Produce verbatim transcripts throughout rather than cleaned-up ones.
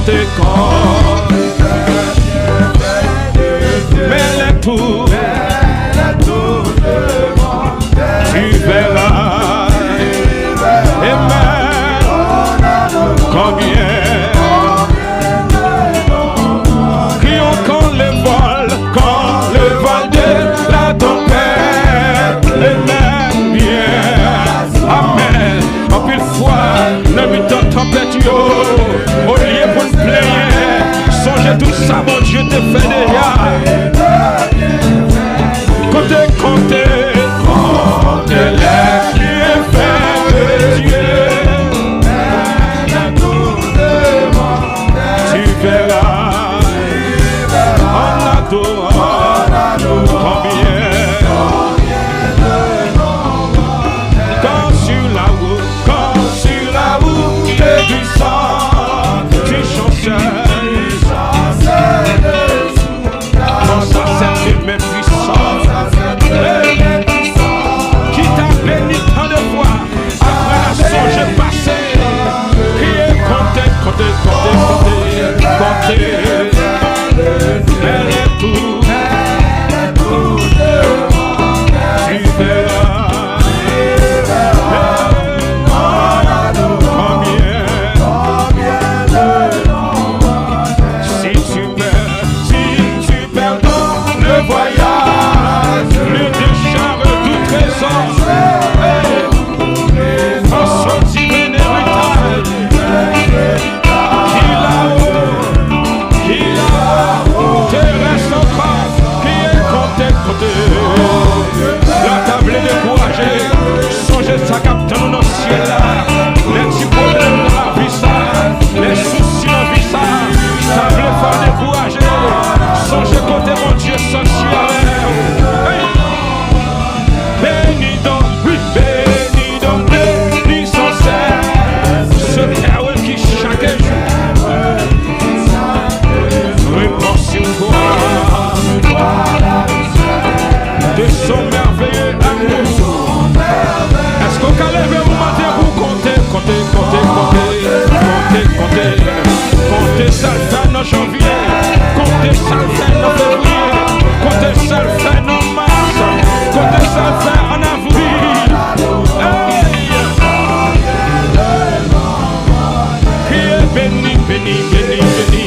Te kon. Mais les tours, tu verras. Amen. Combien? Crions quand le vol, quand le vol de la tempête. Amen. Bien. Amen. Anpil fwa, nan mitan tanpèt yo, olye pou n plenyen, sonje tout sa Bondye te fè deja. Konte, konte, konte les bienfaits de Dieu. Tu verras en adorant combien. Quand sur la route, quand sur la route de puissance, tu chancelles. Quand ça s'est fait, mais puissant, qui t'a béni tant de fois, apre n ap sonje pase, kriye, konte, konte, konte, konte, konte, men lè tou, tu verras combien. Si tu perds, si tu perds dans le voyage, plus de charges, tout trésor. Hey! En sorti bénéritable. Qui là-haut, qui là-haut, te reste encore, qui est compté, compté. La table découragée. Sonje sa k ap tann ou nan syèl la. Lè ti pwoblèm nan lavi sa, lè sousi nan vi sa, sa vle fè w dekouraje, sonje kote Bondye sòti avè w. Hey! Béni donc, oui, béni donc, béni sans cesse ce Père qui chaque jour répand sur toi. De son merveilleux amour. Èske w ka leve yon maten pou w konte, konte, konte, konte, konte, konte, konte sa l fè nan janvye, konte sa l fè nan fevriye, konte sa l fè nan mas, konte sa l fè an avril? Hey! Criez, béni, béni, béni, béni,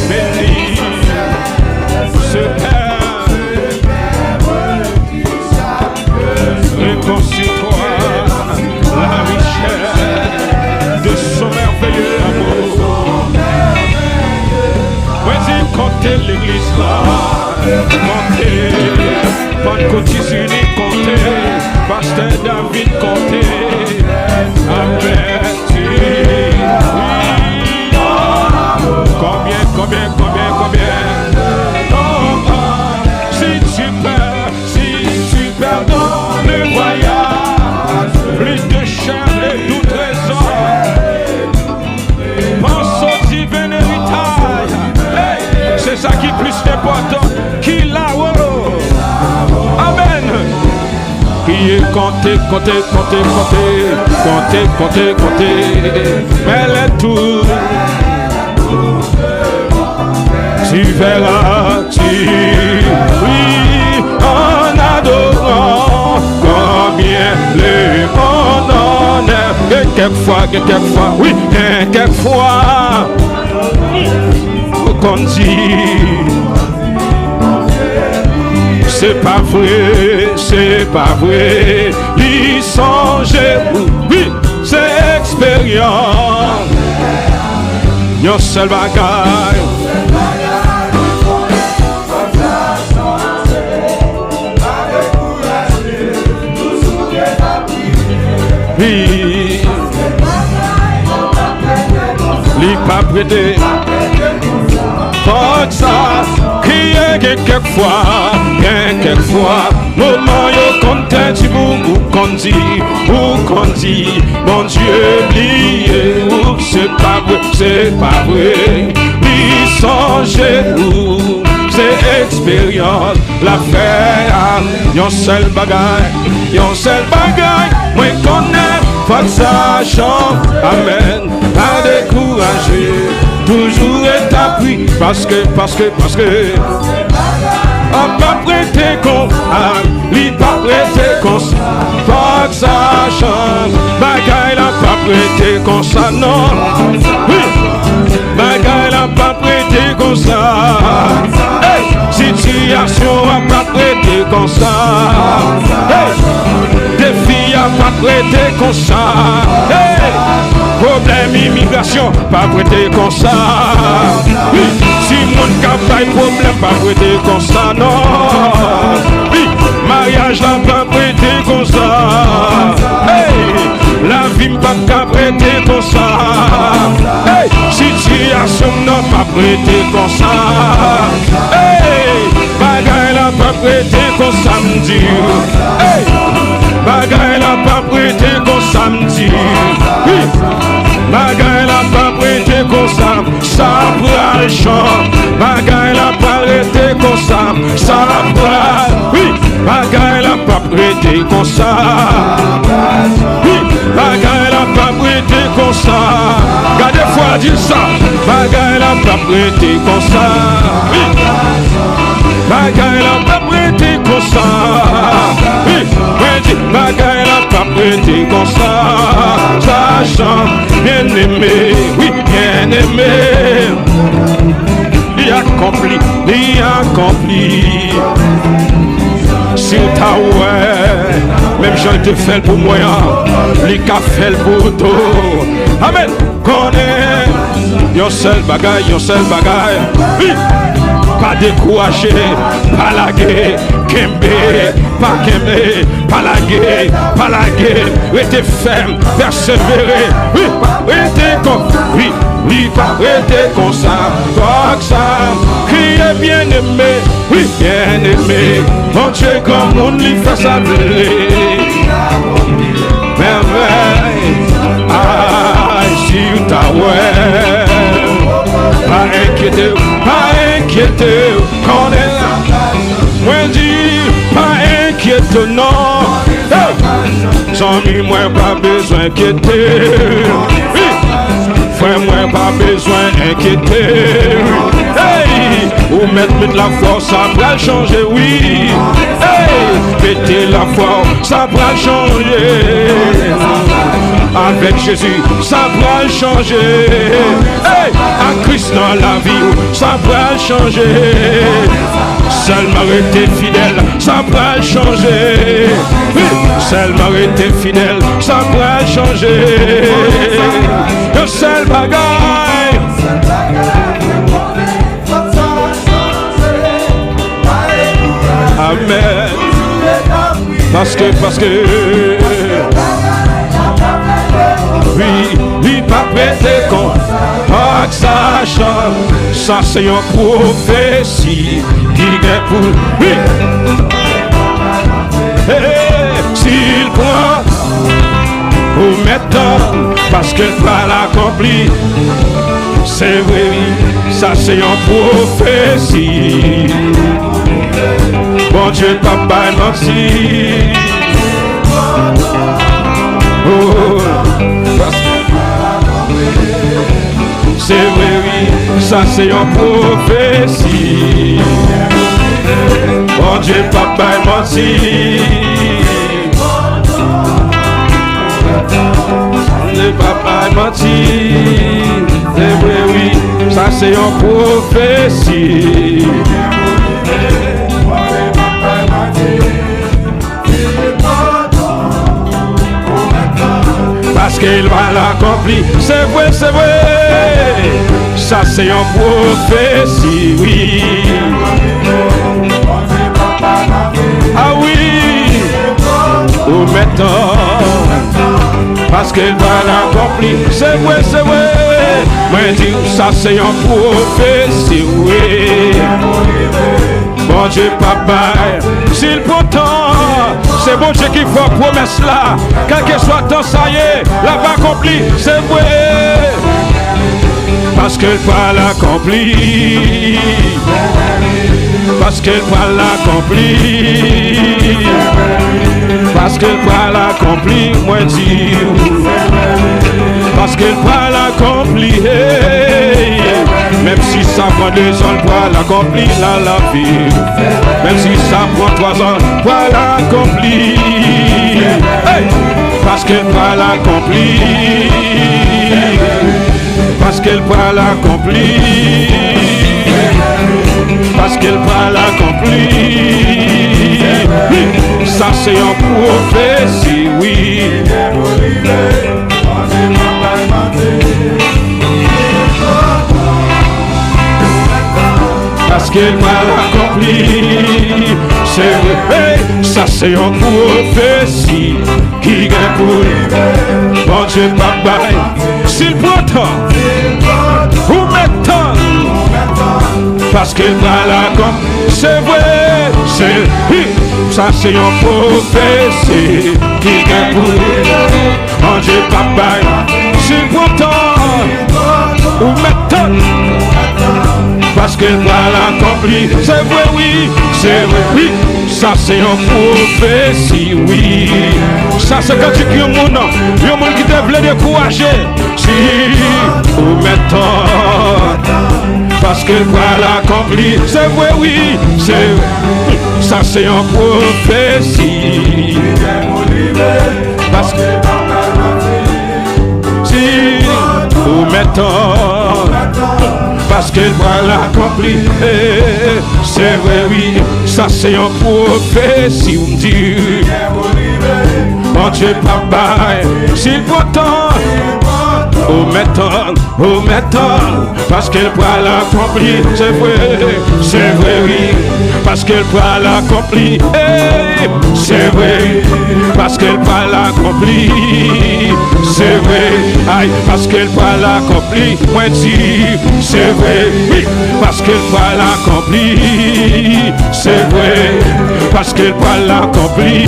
béni ce Père. Répand sur toi la richesse de son merveilleux amour. Mwen di konte legliz la, konte Pannkotizini, konte Pastè David, konte avèk ti. Konbyen, konbyen, konbyen, konbyen? Si tu perds, si tu perds dans le voyage, plus de chair et tout trésor. Panse au divin héritage. Hey, se sa ki plis enpòtan ki lawo. Amèn. Priye, konte, konte, konte, konte, konte, konte, konte. Mais les tours, tu verras, tu, oui, en adorant, combien le monde en est. Gen kèk fwa, gen kèk fwa, wi, gen kèk fwa. Ou konn di, se pa vre, se pa vre, li sonje ou. Wi, se eksperyans. Yon sèl bagay. Wi. Li p ap rete. Fòk sa kriye gen kèk fwa, gen kèk fwa. Moman yo konn tèt ou, ou konn di, ou konn di, Bondye bliye ou, se pa vre, se pa vre. Li sonje ou, se eksperyans. L ap fè a, yon sèl bagay, yon sèl bagay, mwen konnen fòk sa chanje. Amèn, pa dekouraje. Toujou ret ap ri, paske, paske, paske. An p ap rete kon, a, li p ap rete konsa. Fòk sa chanj. Bagay la p ap rete konsa, non. Wi. Bagay la p ap rete konsa. Ey, sitiyasyon an p ap rete konsa. Ey, defi a p ap rete konsa. Ey, pwoblèm imigrasyon p ap rete konsa. Wi, timoun k ap bay pwoblèm p ap rete konsa, non. Wi, maryaj la p ap rete konsa. Ey, lavi m p ap ka rete konsa. Ey, sitiyasyon m nan p ap rete konsa. Ey, bagay la p ap rete konsa, m di w. Ey, bagay la p ap rete konsa, m di w. Wi, bagay la p ap rete konsa. Sa pral chan-, bagay la pral rete konsa. Sa pral, wi, bagay la p ap rete konsa. Wi, bagay la p ap rete konsa. Gade fwa di sa. Bagay la p ap rete konsa. Wi, bagay la p ap rete konsa. Wi, mwen di bagay la p ap rete konsa. Sa chan-, byeneme, wi, byeneme. Li akonpli, li akonpli. Si w ta wè, menm jan l te fè l pou mwen an, li ka fè l pou ou tou. Amèn. Konnen yon sèl bagay, yon sèl bagay. Wi. Pa dekouraje, pa lage, kenbe, pa kenbe, pa lage, pa lage. Rete fèm, pèsevere. Wi, pa rete kon, wi, wi, pa rete konsa. Fòk sa, kriye byeneme, wi, byeneme. Bondye granmoun, li fè sa l vle. Mèvèy, ay, si w ta wè. Pa enkyete w, pa enkyete w, konnen. Mwen di, pa enkyete w non. Hey! Zanmi mwen pa bezwen enkyete. Wi. Frè mwen pa bezwen enkyete. Hey! Ou mèt met lafwa w, sa pral chanje, wi. Hey! Mete lafwa w, sa pral chanje. Avèk Jezi, sa pral chanje. Hey! Ak Kris nan lavi w, sa pral chanje. Sèlman rete fidèl, sa pral chanje. Wi, sèlman rete fidèl, sa pral chanje. Yon sèl bagay. Amèn. Paske, paske, wi, li p ap rete kon ak sa chan. Sa se yon pwofesi ki gen pou l. Wi. Hey, si l pran, ou mèt tann, paske l pral akonpli. Se vre, wi, sa se yon pwofesi. Bondye p ap bay manti. Oh, paske se vre, wi, sa se yon pwofesi. Bondye p ap bay manti. Bondye p ap bay manti. Se vre, wi, sa se yon pwofesi. Paske l pral akonpli. Se vre, se vre. Sa se yon pwofesi, wi. A wi. Ou mèt tann. Paske l pral akonpli. Se vre, se vre. Mwen di w, sa se yon pwofesi, wi. Bondye p ap bay. Si l pran tan, se Bondye ki fè pwomès la. Kèlkeswa tan sa ye, l ap akonpli. Se vre. Paske l pral akonpli. Paske l pral akonpli. Paske l pral akonpli, mwen di w. Paske l pral akonpli. Hey. Menm si sa pran de zan, l pral akonpli nan lavi. Menm si sa pran twa zan, l pral akonpli. Hey! Paske l pral akonpli. Paske l pral akonpli. Paske l pral akonpli. Sa se yon pwofesi, wi. Paske l pral akonpli. Se vre, hey, sa se yon pwofesi ki gen pou rive. Bondye p ap bay. Si l pran tan, ou mèt tann. Paske l pral akonpli. Se vre, se, wi, sa se yon pwofesi ki gen pou rive. Bondye p ap bay. Si l pran tan, ou mèt tann. Paske l pral akonpli. Se vre, wi, se vre, wi. Sa se yon pwofesi, wi. Sa se kantik yon moun, yon moun ki te vle dekouraje. Si ou mèt tann, paske l pral akonpli. Se vre, wi, se vre. Sa se yon pwofesi. Paske si ou mèt tann, paske l pral akonpli. Eh, se vre, wi, sa se yon pwofesi, m di. Bondye p ap bay, si l pran tan, ou mèt tann, ou mèt tann, paske l pral akonpli. Se vre, se vre, wi, paske l pral akonpli. Hey, se vre, paske l pral akonpli. Se vre, ay, paske l pral akonpli. Mwen di, se vre, wi, paske l pral akonpli. Se vre, paske l pral akonpli.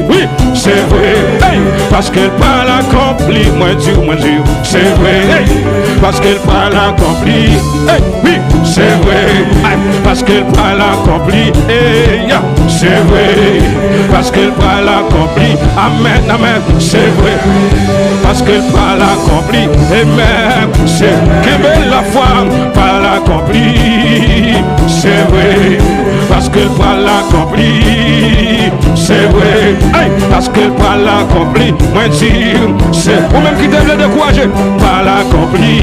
Wi, se vre, hey, paske l pral akonpli. Mwen di w, mwen di w, se vre, hey, paske l pral akonpli. Hey, wi, se vre, ay, paske l pral akonpli. Hey, ya, se vre, paske l pral akonpli. Amèn, amèn, se vre, paske l pral akonpli. Amèn, se, kenbe lafwa, pral akonpli. Se vre, paske l pral akonpli. Se vre, hey, paske l pral akonpli. Mwen di, se ou menm ki te vle dekouraje, pral akonpli.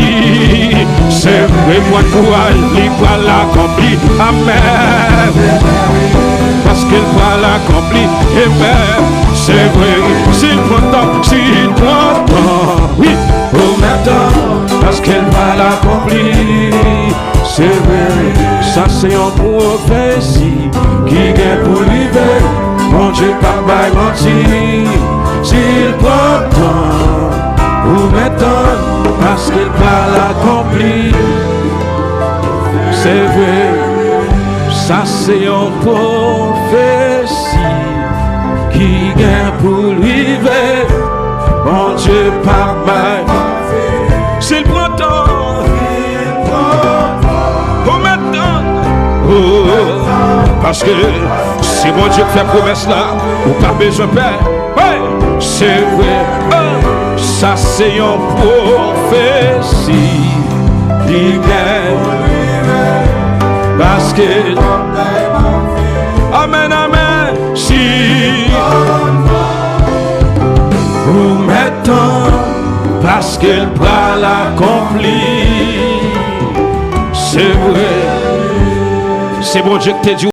Se vre, pran kouraj, li pral akonpli. Amèn. Paske l pral akonpli. Amèn. Se vre, si l pran tan, si l pran tan, wi, ou mèt tann, paske l pral akonpli. Se vre, sa se yon pwofesi ki gen pou rive. Bondye p ap bay manti, si l pran tan, ou mèt tann, paske l pral akonpli. Se vre, sa se yon pwofesi ki gen pou rive. Bondye p ap bay. Si l pran tan, ou mèt tann. Oh, paske se Bondye k fè pwomès la, ou pa bezwen pè. Hey, se vre, oh, sa se yon pwofesi li gen. Paske, amèn, amèn, si ou mèt tann, paske l pral akonpli. Se vre, se Bondye ki te di